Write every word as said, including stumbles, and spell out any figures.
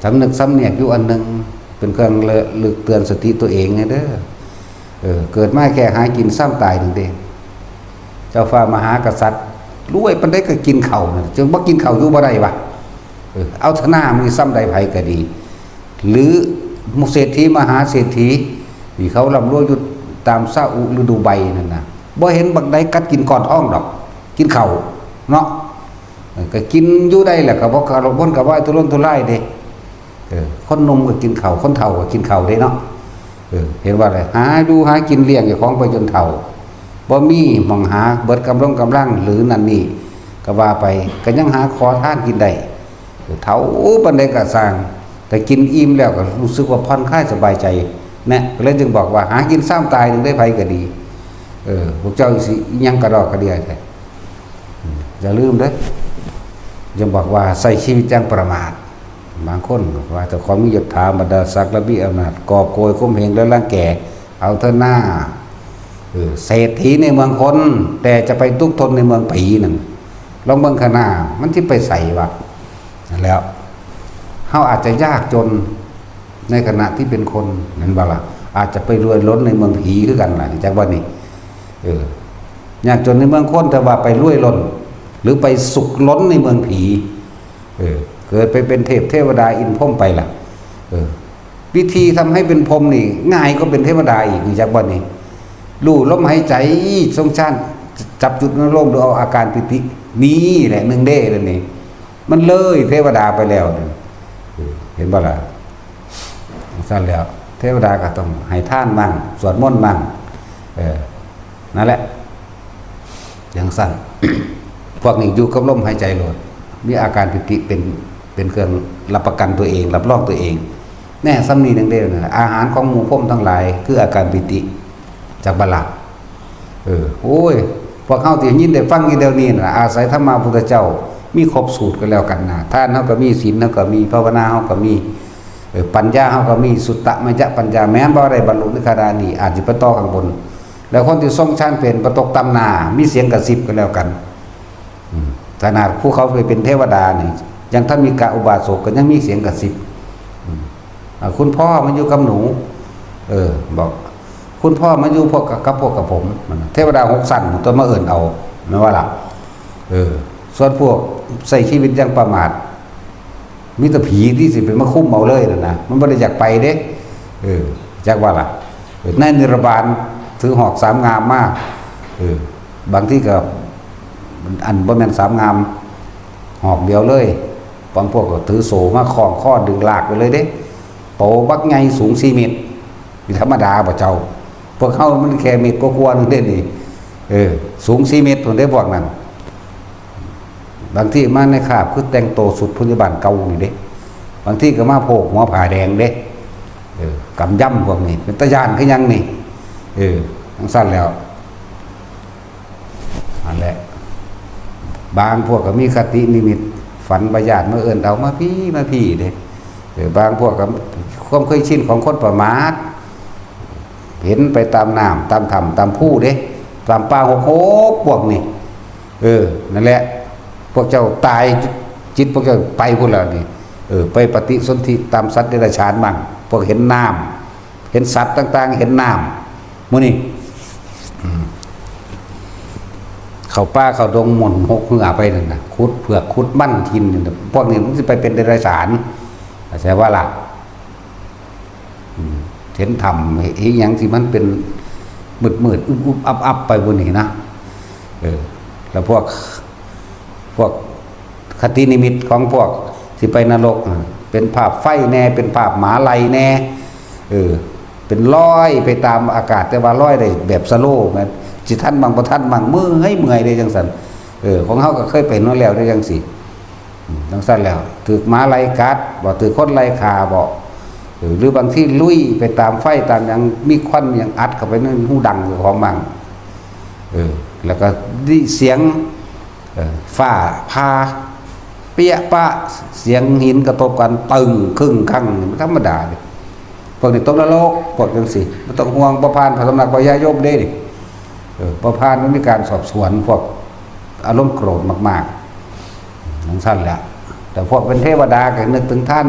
สำนึกสำเนียกอยู่อันหนึ่ง เป็นเครื่องระลึกเตือนสติตัวเองเนี่ยเด้อ เออ เกิดมาแค่หากินซ้ำตายหนึ่งเด้ เจ้าฟ้ามหากษัตริย์ รวยปานใดก็กินข้าวนะ จนบ่กินข้าวอยู่บ่ได้วะ เออ เอาธนามีซ้ำใดไผก็ดี หรือเศรษฐีมหาเศรษฐี ที่เขาร่ำรวยอยู่ตามซาอุหรือดูไบนั่นนะ บ่เห็นบักใดกัดกินก้อนท้องดอก กินข้าวเนาะ เออ ก็กินอยู่ได้แหละ ก็บ่กระวนกระวายทุรนทุรายเด้ เออ คนหนุ่มก็กินข้าว คนเฒ่าก็กินข้าวเด้เนาะ เออ เห็นว่าอะไร หาอยู่หากินเลี้ยงเจ้าของไปจนเฒ่า บ่มีหม่องหา เบิดกำลังกำลังหรือนั่นนี่ ก็ว่าไป ก็ยังหาขอทานกินได้ เฒ่าปานใดก็ซ่าง แต่กินอิ่มแล้วก็รู้สึกว่าผ่อนคลายสบายใจ นะ ก็เลยจึงบอกว่าหากินซ้ำตายหนึ่งได้ไผก็ดี เออ พวกเจ้าสิอิหยังกระดอกกระเดียแท้ อืม อย่าลืมเด้อ ยังบอกว่าใช้ชีวิตอย่างประมาท บางคนก็ว่าเจ้าของมียศถาบรรดาศักดิ์ และมีอำนาจ กอบโกยข่มเหงและรังแก เอาเถอะหน้า เออ เศรษฐีในเมืองคน แต่จะไปทุกข์ทนในเมืองผีนั่น ลองเบิ่งข้างหน้า มันสิไปไสวะ นั่นแหล้ว เฮาอาจจะยากจนในขณะที่เป็นคน แม่นบ่ล่ะ อาจจะไปรวยล้นในเมืองผีคือกันล่ะ จักว่านี่ เออ ยากจนในเมืองคน แต่ว่าไปรวยล้น หรือไปสุขล้นในเมืองผี เออ เกิดไปเป็นเทพเทวดาอินทร์พรหมไปล่ะ เออ วิธีทำให้เป็นพรหมนี่ ง่ายกว่าเป็นเทวดาอีก จักว่านี่ รู้ลมหายใจ ทรงฌาน จับจุดอนุโลม หรือเอาอาการปิติ นี่แหละหนึ่งเด้ เดี๋ยวนี้ มันเลยเทวดาไปแล้วนี่ เออ เห็นบ่ล่ะ ซั่นแล้ว เทวดาก็ต้องให้ทานมั่ง สวดมนต์มั่ง เออ นั่นแหละ จั่งซั่น พวกนี้อยู่กับลมหายใจโลด มีอาการปิติเป็น เป็นเครื่องรับประกันตัวเอง รับรองตัวเอง แน่ ส่ำนี้หนึ่งเด้อนะ อาหารของหมู่พรหมทั้งหลาย คืออาการปิติ จักบ่ล่ะ เออ โอ้ย พวกเฮาที่ยินได้ฟังอยู่เดี๋ยวนี้น่ะ อาศัยธรรมะพุทธเจ้า มีครบสูตรก็แล้วกันนะ ทานเฮาก็มี ศีลเฮาก็มี ภาวนาเฮาก็มี เออ ปัญญาเฮาก็มี สุตตมยปัญญา แม้นบ่ได้บรรลุนิพพานนี่ อาจจะไปต่อข้างบน แล้วคนที่ทรงฌานเป็น บ่ตกต่ำหน้า มีเสียงกระซิบก็แล้วกัน อืม ขนาดผู้เขาไปเป็นเทวดานี่ ยังท่านมีกะอุบาสกก็ยังมีเสียงกระซิบ อืม อ่า คุณพ่อมาอยู่กับหนู เออ บอก คุณพ่อมาอยู่พวกกับ กับพวกกับผม เทวดาหกชั้นตัวมาเอิ้นเอา แม่นว่าล่ะ เออ ส่วนพวกใช้ชีวิตอย่างประมาท มีแต่ผีที่สิไปมาคุมเอาเลยนั่นนะ มันบ่ได้อยากไปเด้ เออ จักว่าล่ะ เออ ในนิรบานถือหอกสามงามมา เออ บางทีก็ อันบ่แม่นสามงาม หอกเดียวเลย บางพวกก็ถือโซ่มาคล้องคอดึงลากไปเลยเด้ โตบักใหญ่สูงสี่เมตร มีธรรมดาบ่เจ้า พวกเฮามันแค่เมตรกว่าๆนึงเด้นี่ เออ สูงสี่เมตรพุ้นเด้พวกนั้น บางทีมาในคราบคือแต่งโตสุดพยาบาลเก่านี่เด้ บางทีก็มาโพกหัวผ้าแดงเด้ เออ กำยำพวกนี้ เป็นตาย้านคือหยังนี่ เออ จั่งซั่นแล้ว นั่นแหละ บางพวกก็มีคตินิมิต ฝันว่าญาติมาเอิ้นเอามาพี้มาพี้เด้ เออ บางพวกก็ความเคยชินของคนประมาท เห็นไปตามน้ำ ตามถ้ำ ตามภูเด้ ตามป่าหกหกพวกนี้ เออ นั่นแหละ พวกเจ้าตาย จิตพวกเจ้าไปพุ้นแล้วนี่ เออ ไปปฏิสนธิตามสัตว์เดรัจฉานมั่ง พวกเห็นน้ำ เห็นสัตว์ต่างๆ เห็นน้ำ มื้อนี้ อืม เข้าป่าเข้าดงหม่นหกเหือไปนั่นน่ะ ขุดเผือกขุดมันกินนั่นน่ะ พวกนี้มันสิไปเป็นเดรัจฉาน เข้าใจว่าล่ะ อืม เห็นถ้ำ เห็นอิหยังที่มันเป็นมืดๆ อึบๆ อับๆ ไปพุ้นนี่นะ เออ แล้วพวก พวกคตินิมิตของพวกที่ไปนรกน่ะ เป็นภาพไฟแน่ เป็นภาพหมาไล่แน่ เออ เป็นลอยไปตามอากาศ แต่ว่าลอยได้แบบสโลว์ แม่น สิทันมั่งบ่ทันมั่ง เมื่อย เมื่อยเด้จั่งซั่น เออ ของเฮาก็เคยเป็นมาแล้วเด้จั่งซี้ อืม จั่งซั่นแล้ว ถืกหมาไล่กัด บ่ถืกคนไล่ฆ่าบ่ เออ หรือบางทีลุยไปตามไฟตามหยัง มีควันหยังอัดเข้าไปในหูดังเจ้าของมั่ง เออ แล้วก็ได้เสียง เออ ฟ้าผ่า เปี้ยะปะ เสียงหินกระทบกัน ตึง คึ่ง คั่ง มันธรรมดาเด้ พวกนี้ตกนรก พวกจั่งซี้ บ่ต้องห่วง บ่ผ่านพระสำนักพญายมเด้ เออ บ่ผ่าน มันมีการสอบสวนพวกอารมณ์โกรธมากๆ จั่งซั่นแหละ แต่พวกเป็นเทวดาก็นึกถึงทาน